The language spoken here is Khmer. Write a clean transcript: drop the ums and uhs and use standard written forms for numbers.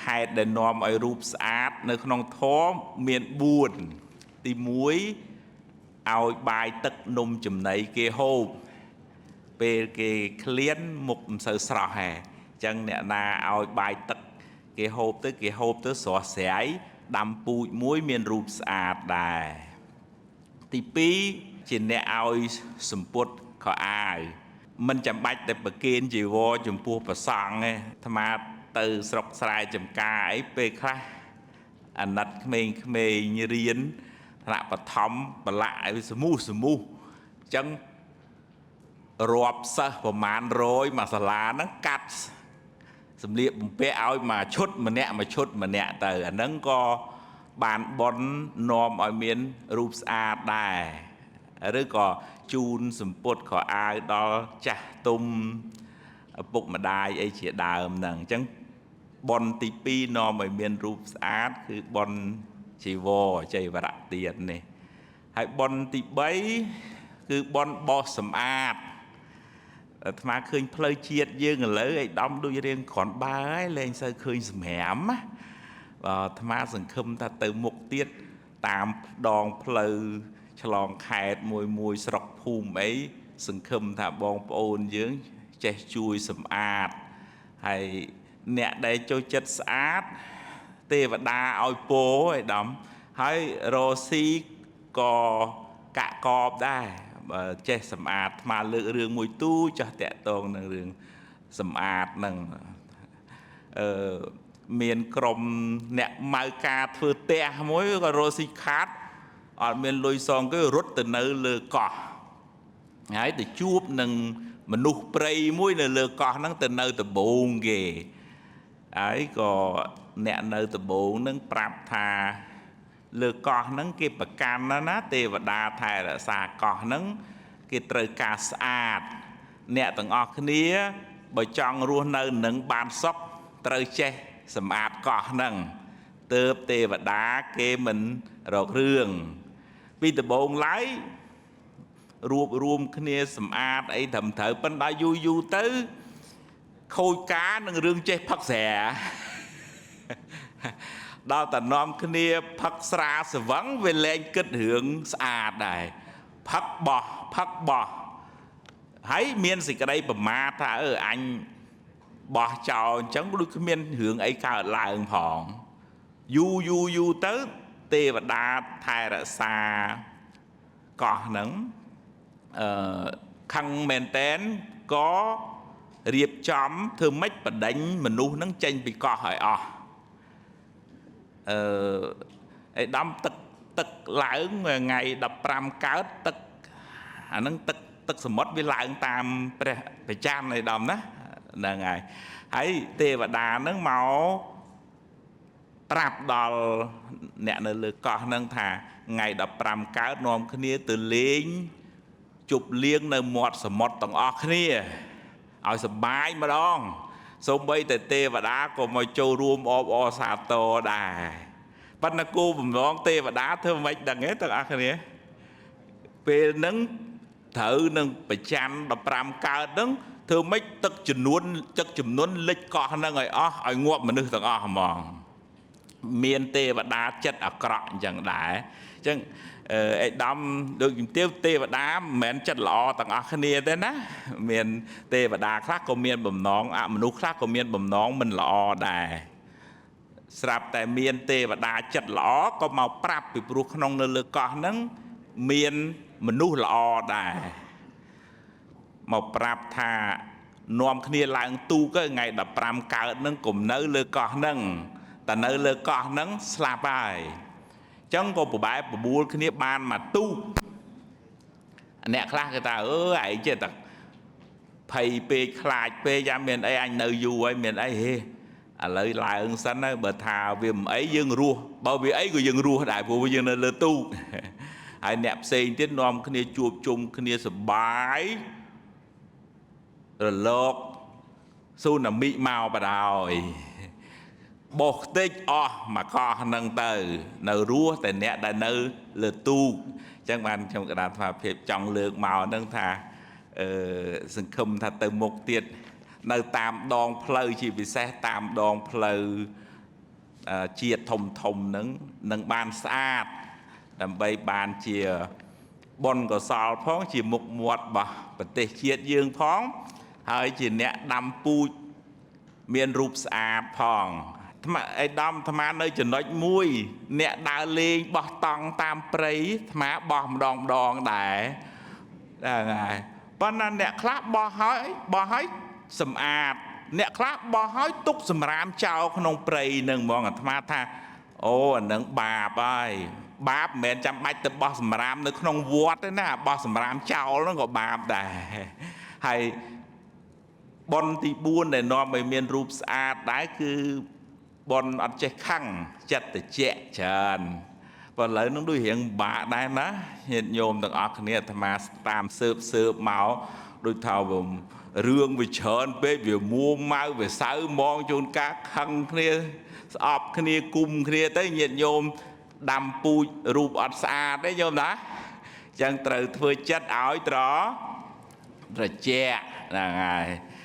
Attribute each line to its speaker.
Speaker 1: ហេតុដែលនាំឲ្យរូបស្អាតនៅក្នុងធម៌មាន4ទី1ឲ្យបាយទឹកនំចំណីគេហូបពេលគេឃ្លានមុខមិនសូវស្រស់ហែអញ្ចឹងអ្នកណាឲ្យបាយទឹកគេហូបទៅគេហូបទៅស្រស់ស្រាយដាំពូជមួយមានរូបស្អាតដែរទី2ជាអ្នកឲ្យសម្ពុតខោអាវមិនចាំបាច់តែប្រគេនជីវរចំពោះព្រះសង្ឃទេអាត្មាទៅស្រុកស្រែចម្ការអីពេលខ្លះអាណិតក្មេងៗរៀនថ្នាក់បឋមប្រឡាក់ឲ្យសមូសមូសអញ្ចឹងរាប់សិស្សប្រមាណ100មួយសាលាហ្នឹងកាត់សម្លៀកបំពាក់ឲ្យមួយឈុតម្នាក់មួយឈុតម្នាក់ទៅអាហ្នឹងក៏បានបុណ្យនាំឲ្យមានរូបស្អាតដែរឬក៏ជូនសម្ពុតខោអាវដល់ចាស់ទុំឪពុកម្ដាយអីជាដើមហ្នឹងអញ្ចឹងបុណ្យទី2នាំឲ្យមានរូបស្អាតគឺបុណ្យជីវរចីវរៈទាននេះហើយបុណ្យទី3គឺបុណ្យបោសសម្អាតអាត្មាឃើញផ្លូវជាតិយើងឥឡូវឯដំដូចរៀងគ្រាន់បើហើយលែងសូវឃើញសម្រាមណាបាទអាត្មាសង្ឃឹមថាទៅមុខទៀតតាមដងផ្លូវឆ្លងខេត្តមួយមួយស្រុកភូមិអីសង្ឃឹមថាបងប្អូនយើងចេះជួយសម្អាតហើយអ្នកដែលចូលចិត្តស្អាតទេវតាឲ្យពោឯដំហើយរ៉ូស៊ីក៏កាក់កបដែរបើចេះសម្អាតអាត្មាលើករឿងមួយទូចោះតាក់តងនឹងរឿងសម្អាតនឹងអឺមានក្រុមអ្នកម៉ៅការធ្វើផ្ទះមួយក៏រ៉ូស៊ីខាតអត់មានលុយសងគេរត់ទៅនៅលើកោះហើយទៅជួបនឹងមនុស្សព្រៃមួយនៅលើកោះហ្នឹងទៅនៅដំបូងគេហើយក៏អ្នកនៅដំបូងហ្នឹងប្រាប់ថាលើកោះហ្នឹងគេប្រកាន់ណាណាទេវតាថែរក្សាកោះហ្នឹងគេត្រូវការស្អាតអ្នកទាំងអស់គ្នាបើចង់រស់នៅនឹងបានសុខត្រូវចេះសម្អាតកោះហ្នឹងទើបទេវតាគេមិនរករឿងពីដំបូងឡើយរួបរួមគ្នាសម្អាតអីត្រឹមត្រូវប៉ុន្តែយូរយូរទៅខូចការនឹងរឿងចេះផឹកស្រាដល់តែនាំគ្នាផឹកស្រាស្វឹងវាលែងគិតរឿងស្អាតដែរផឹកបោះផឹកបោះហើយមានសេចក្តីប្រមាទថាអឺអញបោះចោលអញ្ចឹងដូចគ្មានរឿងអីកើតឡើងផងយូរយូរយូរទៅទេវតាថែរក្សាកោះហ្នឹងអឺខឹងមែនតែនក៏រៀបចំធ្វើម៉េចបដិញមនុស្សហ្នឹងចេញពីកោះឲ្យអស់អឺឯដំទឹកទឹកឡើងថ្ងៃ15កើតទឹកអាហ្នឹងទឹកទឹកសមុទ្រវាឡើងតាមព្រះប្រច័នឯដំណាហ្នឹងហើយហើយទេវតាហ្នឹងមកប្រាប់ដល់អ្នកនៅលើកោះហ្នឹងថាថ្ងៃ15កើតនាំគ្នាទៅលេងជប់លៀងនៅមាត់សមុទ្រទាំងអស់គ្នាឲ្យសប្បាយម្ដងសូម្បីតែទេវតាក៏មកចូលរួមអបអរសាទរដែរប៉ុន្តែគោលបំណងទេវតាធ្វើមិនដឹងទេទាំងអស់គ្នាពេលហ្នឹងត្រូវនឹងប្រច័ន15កើតហ្នឹងធ្វើម៉េចទឹកចំនួនទឹកចំនួនលិចកោះហ្នឹងឲ្យអស់ឲ្យងាប់មនុស្សទាំងអស់ហ្មងមានទេវតាចិត្តអាក្រក់អញ្ចឹងដែរអញ្ចឹងអេដាមដូចជំទាវទេវតាមិនមែនចិត្តល្អទាំងអស់គ្នាទេណាមានទេវតាខ្លះក៏មានបំណងអមនុស្សខ្លះក៏មានបំណងមិនល្អដែរស្រាប់តែមានទេវតាចិត្តល្អក៏មកប្រាប់ពីព្រោះក្នុងនៅលើកោះហ្នឹងមានមនុស្សល្អដែរមកប្រាប់ថានាំគ្នាឡើងទូកទៅថ្ងៃ15កើតហ្នឹងកុំនៅលើកោះហ្នឹងតែនៅលើកោះហ្នឹងស្លាប់ហើយអញ្ចឹងក៏ប្របែបបួលគ្នាបានមកទូកអ្នកខ្លះគេថាអឺឯងចេះតែភ័យពេកខ្លាចពេកយ៉ាមានអីអញនៅយូរហើយមានអីហេឥឡូវឡើងសិនហើយបើថាវាមិនអីយើងរស់បើវាអីក៏យើងរស់ដែរព្រោះយើងនៅលើទូកហើយអ្នកផ្សេងទៀតនាំគ្នាជួបជុំគ្នាសប្បាយរលកស៊ូណាមិមកបដ ாய் បោះខ្ទេចអស់មកកោះហ្នឹងទៅនៅរស់តែអ្នកដែលនៅលើទូកអញ្ចឹងបានខ្ញុំកដាលថាភាពចង់លើកមកហ្នឹងថាអឺសង្ឃឹមថាទៅមុខទៀតនៅតាមដងផ្លូវជាពិសេសតាមដងផ្លូវ ជាតិធំធំហ្នឹងនឹងបានស្អាត ដើម្បីបានជាបុណ្យកុសលផង ជាមុខមាត់របស់ប្រទេសជាតិយើងផង ហើយជាអ្នកដាំពូជមានរូបស្អាតផង។ អាត្មាអីដំ អាត្មានៅចំណុចមួយ អ្នកដើរលេងបោះតង់តាមព្រៃ អាត្មាបោះម្ដងម្ដងដែរ ហ្នឹងហើយ ប៉ុន្តែអ្នកខ្លះបោះហើយ បោះហើយសម្អាត អ្នកខ្លះបោះហើយទុកសម្រាមចោលក្នុងព្រៃនឹងហ្មង។ អាត្មាថា អូ អានឹងបាបហើយ។ បាបមិនមែនចាំបាច់ទៅបោះសម្រាមនៅក្នុងវត្តទេណា បោះសម្រាមចោលហ្នឹងក៏បាបដែរ។ ហើយបុណ្យទី4ដែលនាំឲ្យមានរូបស្អាតដែរ គឺបុណ្យអត់ចេះខឹង ចិត្តត្រជាក់ច្រើន។ បើឥឡូវនឹងដូចរៀងបាក់ដែរណា ញាតិញោមទាំងអស់គ្នា អាត្មាតាមស៊ើបស៊ើបមក ដូចថាវារឿងវាច្រើនពេក វាមួម៉ៅ វាសៅមង ជួនកាលខឹងគ្នា ស្អប់គ្នា គុំគ្នាទៅ ញាតិញោមដាំពូជរូបអត់ស្អាតទេញោមណា។ អញ្ចឹងត្រូវធ្វើចិត្តឲ្យត្រជាក់ ហ្នឹងហើយ។